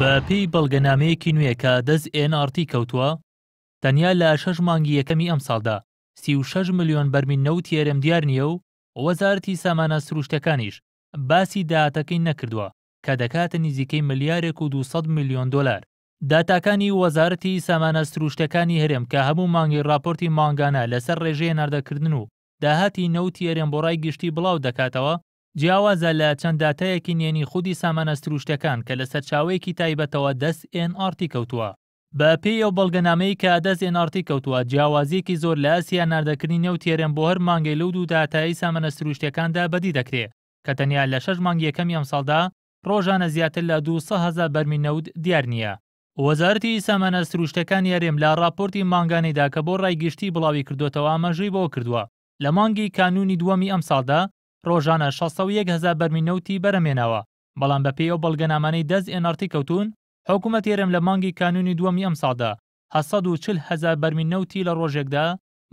بە پێی بەڵگەنامەیەکی نوێ کە دەست ئێن ئاڕ تی کەوتووە، تەنیا لە شەش مانگی یەکەمی ئەمساڵدا 36 ملیۆن بەرمیل نەوتی هەرێم دیار نییە و وەزارەتی سامانە سروشتەکانیش باسی داهاتەکەی نەکردووە کە دەکاتە نزیکەی ملیارێک و 200 ملیۆن دۆلار. داتاکانی وەزارەتی سامانە سروشتەکانی هەرێم کە هەموو مانگێک ڕاپۆرتی مانگانە لەسەر ڕێژەی هەناردەکردن و داهاتی نەوتی هەرێم بۆ ڕای گشتی بڵاو دەکاتەوە، جیاوازە لە چەند داتایەکی نهێنی خودی سامانە سروشتەکان کە لە سەرچاوەیەکی تایبەتەوە دەست ئێن ئاڕ تی کەوتووە. بە پێی ئەو بەڵگەنامەی کە دەست ئێن ئاڕ تی کەوتووە، جیاوازییەکی زۆر لە ئاستی هەناردەکردنی نەوتی هەرێم بۆ هەر مانگێک لەو دوو داتایەی سامانە سروشتییەکاندا بەدی دەکرێ کە تەنیا لە شەش مانگی یەکەمی ئەمساڵدا ڕۆژانە زیاتر لە 200 هەزار بەرمیل نەوت دیار نییە. وەزارەتی سامانە سروشتەکانی هەرێم لە ڕاپۆرتی مانگانەیدا کە بۆ ڕای گشتی بڵاوی کردۆتەوە ئاماژەی بەوە کردووە، لە مانگی کانوونی دووەمی ئەمساڵدا ڕۆژانە 601 هەزار بەرمیل نەوتی بەرهەمهێناوە، بەڵام بەپێی ئەو بەڵگەنامانەی دەست ئێن ئاڕ تی کەوتوون، حکومەتی هەرێم لە مانگی کانوونی دووەمی ئەمساڵدا 840 هەزار بەرمیل نەوتی لە ڕۆژێکدا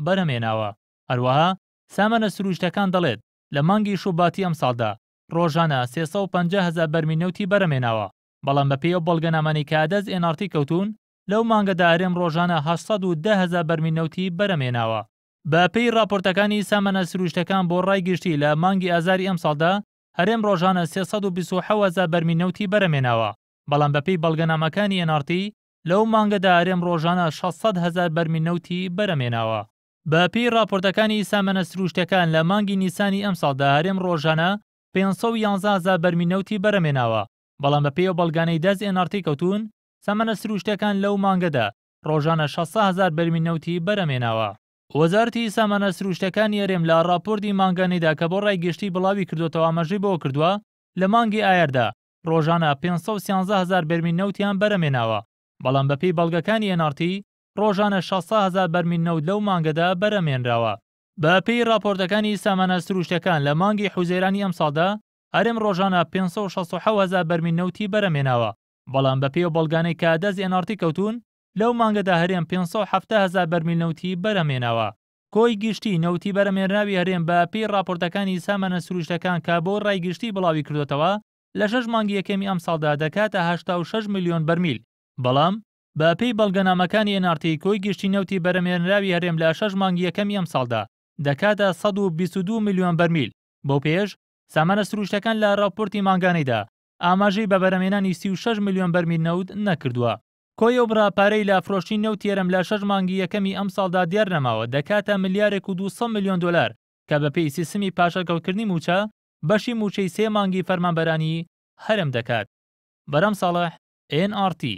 بەرهەمهێناوە. هەروەها سامانە سروشتەکان دەڵێت، لە مانگی شوباتی ئەمساڵدا ڕۆژانە 350 هەزار بەرمیل نەوتی بەرهەمهێناوە، بەڵام بەپێی ئەو بەڵگەنامانەی کە دەست ئێن ئاڕ تی کەوتوون، لەو مانگەدا هەرێم ڕۆژانە 810 هەزار بەرمیل نەوتی بەرهەمهێناوە. بە پێی ڕاپۆرتەکانی سامانە سروشتەکان بۆ ڕای گشتی لە مانگی ئازاری ئەمساڵدا هەرێم ڕۆژانە 327 هەزار بەرمیل نەوتی بەرهەمهێناوە، بەڵام بە پێی بەڵگەنامەکانی ئێن ئاڕ تی لەو مانگەدا هەرێم ڕۆژانە 600 هەزار بەرمیل نەوتی بەرهەمهێناوە. بە پێی ڕاپۆرتەکانی سامانە سروشتەکان لە مانگی نیسانی ئەمساڵدا هەرێم ڕۆژانە 511 هەزار بەرمیل نەوتی بەرهەمهێناوە، بەڵام بە پێی ئەو بەڵگانەی دەست ئێن ئاڕ تی کەوتوون سامانە سروشتەکان لەو مانگەدا ڕۆژانە 600 هەزار بەرمیل نەوتی بەرهەمهێناوە. وەزارەتی سامانە سروشتەکانی هەرێم لە ڕاپۆرتی مانگانەیدا کە بۆ ڕای گشتی بڵاوی کردۆتەوە ئاماژەی بەوە کردووە، لە مانگی ئایاردا ڕۆژانە 513 هەزار بەرمیل نەوتیان بەرهەمهێناوە، بەڵام بەپێی بەڵگەکانی ئێن ئاڕ تی ڕۆژانە 600 هەزار بەرمیل نەوت لەو مانگەدا بەرهەمهێنراوە. بەپێی ڕاپۆرتەکانی سامانە سروشتەکان لە مانگی حوزەیرانی ئەمساڵدا هەرێم ڕۆژانە 567 هەزار بەرمیل نەوتی بەرهەمهێناوە، بەڵام بەپێی ئەو بەڵگانەی کە دەست ئێن ئاڕ تی کەوتوون لەو مانگەدا هەرێم 570 هەزار بەرمیل نەوتی بەرهەمهێناوە. کۆی گشتی نەوتی بەرهەمهێنراوی هەرێم بە پێی ڕاپۆرتەکانی سامانە سروشتەکان کە بۆ ڕای گشتی بڵاوی کردۆتەوە لە شەش مانگی یەکەمی ئەمساڵدا دەکاتە 86 ملیۆن بەرمیل، بەڵام بە پێی بەڵگەنامەکانی ئێن ئاڕ تی کۆی گشتی نەوتی بەرهەمهێنراوی هەرێم لە شەش مانگی یەکەمی ئەمساڵدا دەکاتە 122 ملیۆن بەرمیل، بەو پێیەش سامانە سروشتەکان لە ڕاپۆرتی مانگانەیدا ئاماژەی بە بەرهەمهێنانی 36 ملیۆن بەرمیل نەوت نەکردووە. کۆی ئەو بڕە پارەی لە فرۆشتنی نەوتی هەرێم لە شەش مانگی یەکەمی ئەمساڵدا دیار نەماوە دەکاتە ملیارێک و 200 ملیۆن دۆلار کە بەپێی سیستمی پاشەکەوتکردنی مووچە بەشی مووچەی سێ مانگی فەرمانبەرانی هەرێم دەکات. بەرام ساڵح، ئێن ئاڕ تی.